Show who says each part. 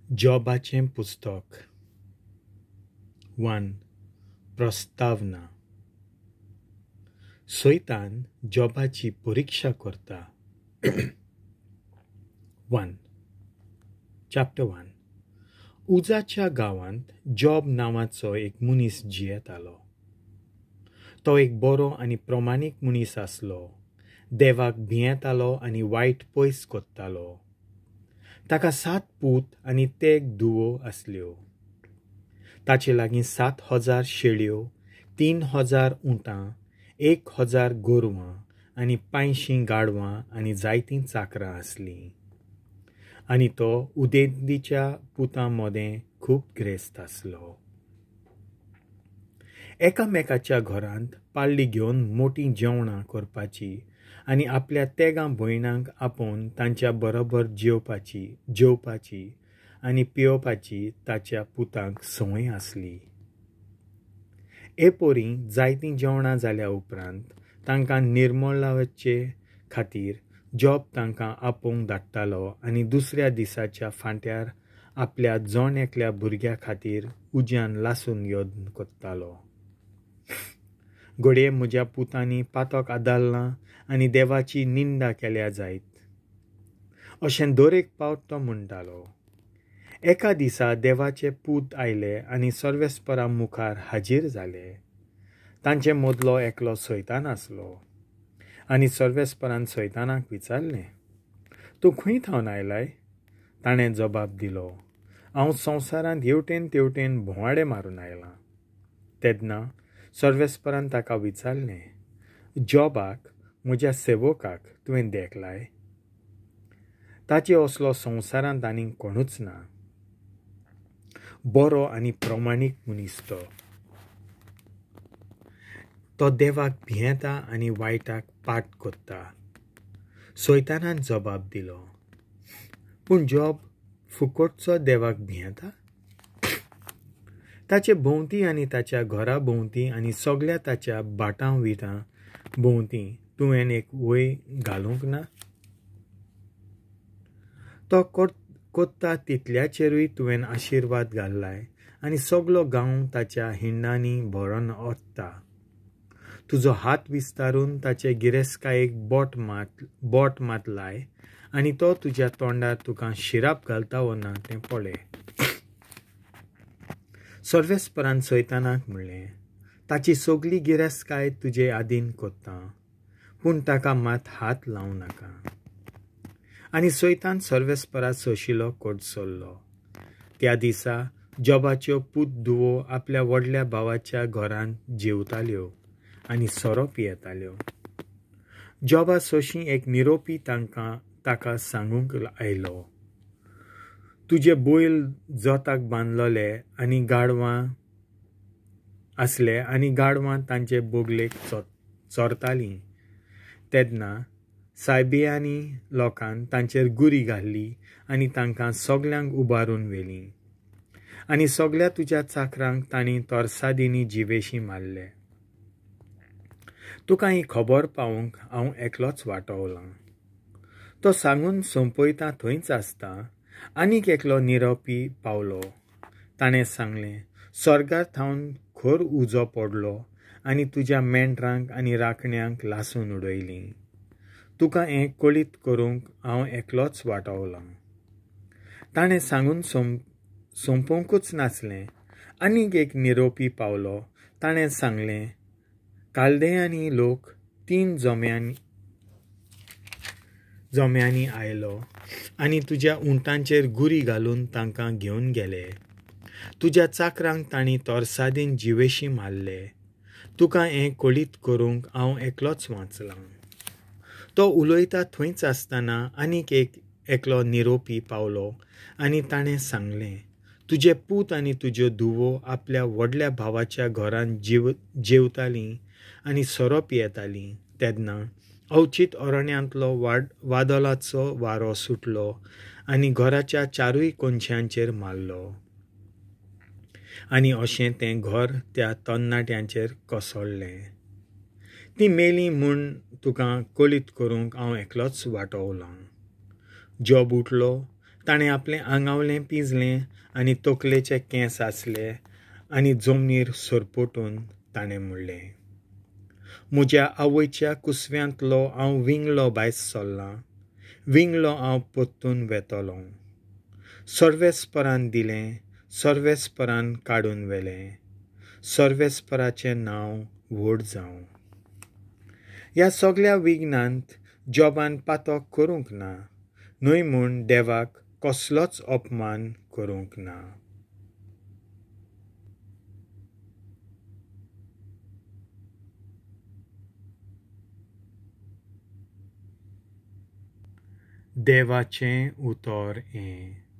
Speaker 1: जॉबाचें पुस्तक 1. प्रस्तावना. सैतान जॉबाची परिक्षा करता. 1. चॅप्टर 1. उजाच्या गांवांत जॉब नांवाचो एक मनीस जियेतालो. तो एक बरो आनी प्रमाणीक मनीस आसलो. देवाक भियेतालो आनी वायट पयस करतालो. ताका 7 पूत आनी 3 धुवो आसल्यो. ताचे लागीं 7000 शेळयो, 3000 उंटां, 1000 गोरवां आनी 500 गाडवां आनी जायतीं चाकरां आसलीं. आनी तो उदेंतीच्या पुतां मदें खूब ग्रेस्त आसलो. एकामेकाच्या घरांत पाळ्ळी घेवन मोटीं जेवणां करपाची आनी आपल्या 3 भयणांक आपोवन तांच्या बरोबर जेवपाची आनी पियोवपाची ताच्या पुतांक संवय आसली. एपोरी जायतीं जेवणां जाल्या उपरांत तांकां निर्मळावचे खातीर जॉब तांकां आपोवंक धाडटालो आनी दुसऱ्या दिसाच्या फांट्यार आपल्या जण एकल्या भुरग्या खातीर उज्यान लासून यत्न करतालो. घडये म्हज्या पुतांनी पातक आदारलां आनी देवाची निंदा केल्या जायत, अशें दर एक पावट तो म्हणटालो. एका दिसा देवाचे पूत आयले आनी सर्वेस्परा मुखार हाजीर जाले. तांचे मदलो एकलो सैतान आसलो आनी सर्वेस्परान सैतानाक विचारलें, तूं खंय थावन आयलाय? ताणें जबाब दिलो, हांव संवसारांत हेवटेन तेवटेन भोंवाडे मारून आयलां. तेन्ना सर्वेस्परान ताका विचारलें, जॉबाक म्हज्या सेवकाक तुवें देखलाय? ताचे असलो संवसारांत आनीक कोणूच ना. बरो आनी प्रमाणीक मनीस तो. तो देवाक भियेता आनी वायटाक पाट करता. सैतानान जबाब दिलो, पूण जॉब फुकटचो देवाक भियेता? ताचे भोंवती आनी ताच्या घरा भोंवती आनी सगल्या ताच्या बाटां विटां भोंवती तुवें एक वय घालूंक ना? तो कोत्ता तितल्याचेरूय तुवें आशिर्वाद घाललाय आनी सगलो गांव ताच्या हिंडांनी भरून ओतता. तुजो हात विस्तारून ताचे गिरेस्तकायेक बोट मात लाय आनी तो तुज्या तोंडार तुका शिराप घालता वो ना तें पळय. सर्वेस्परान सैतानाक म्हणलें, ताची सगली गिरेस्तकाय तुजे आदीन कोत्ता, पूण ताका मात हात लावं नाका. आनी सैतान सर्वेस्परा सोशिलो कोडसल्लो. त्या दिसा जॉबाच्यो पूत धुवो आपल्या व्हडल्या भावाच्या घरांत जेवताल्यो आनी सोरो पियेताल्यो. जॉबा सोशी एक निरोपी ताका सांगूंक आयलो, तुजे बैल जोताक बांदलोले आनी गाडवां आसले आनी गाडवां तांचे बोगलेक चोरतालीं. तेन्ना सायबियांनी लोकान तांचेर गुरी घाल्ली आनी तांकां सगल्यांक उबारून व्हेलीं आनी सगल्या तुज्या चाकरांक तांणी तरसादींनी जिवेशी मारले. तुका ही खबर पावोवंक हांव एकलोच वाटवलां. तो सांगून सोंपयता थंयच आसता आनीक एकलो निरोपी पावलो. ताणें सांगलें, स्वर्गार थावन खर उजो पडलो आनी तुज्या मेंढरांक आनी राखण्यांक लासून उडयलीं. तुका हें कळीत करूंक हांव एकलोच वाटवलां. ताणें सांगून सोंपोवंकूच नासलें आनीक एक निरोपी पावलो. ताणें सांगलें, कालदेयांनी लोक 3 जोम्यांनी आयलो आनी तुज्या उंटांचेर गुरी घालून तांकां घेवन गेले. तुज्या चाकरांक तांणी तरसादीन जिवेशी मारले. तुका हें कळीत करूंक हांव एकलोच वाचलां. तो उलयता थंयच आसतना आनीक एकलो निरोपी पावलो आनी ताणें सांगलें, तुजे पूत आनी तुज्यो धुवो आपल्या व्हडल्या भावाच्या घरांत जेवतालीं आनी सोरो पियेतालीं. तेन्ना अवचीत अरण्यांतलो वादळाचो वारो सुटलो आनी घराच्या 4 कोनशांचेर मारलो आनी अशें तें घर त्या तरणाट्यांचेर कोसळ्ळें. ती मेली म्हूण तुका कळीत करूंक हांव एकलोच वाटवलां. जॉब उठलो, ताणें आपलें आंगावलें पिंजलें आनी तकलेचे केंस आसले आनी जमनीर सरपटून ताणें म्हणलें, म्हज्या आवयच्या कुसव्यांतलो हांव विंगलो भायर सरलां, विंगलो हांव परतून वेतलो. सर्वेस्परान दिलें, सर्वेस्परान काडून व्हेलें, सर्वेस्पराचें नांव व्हड जावं. ह्या सगल्या विघ्नांत जॉबान पातक करूंक ना, न्हय म्हूण देवाक कसलोच अपमान करूंक ना. देवाचें उतर हें.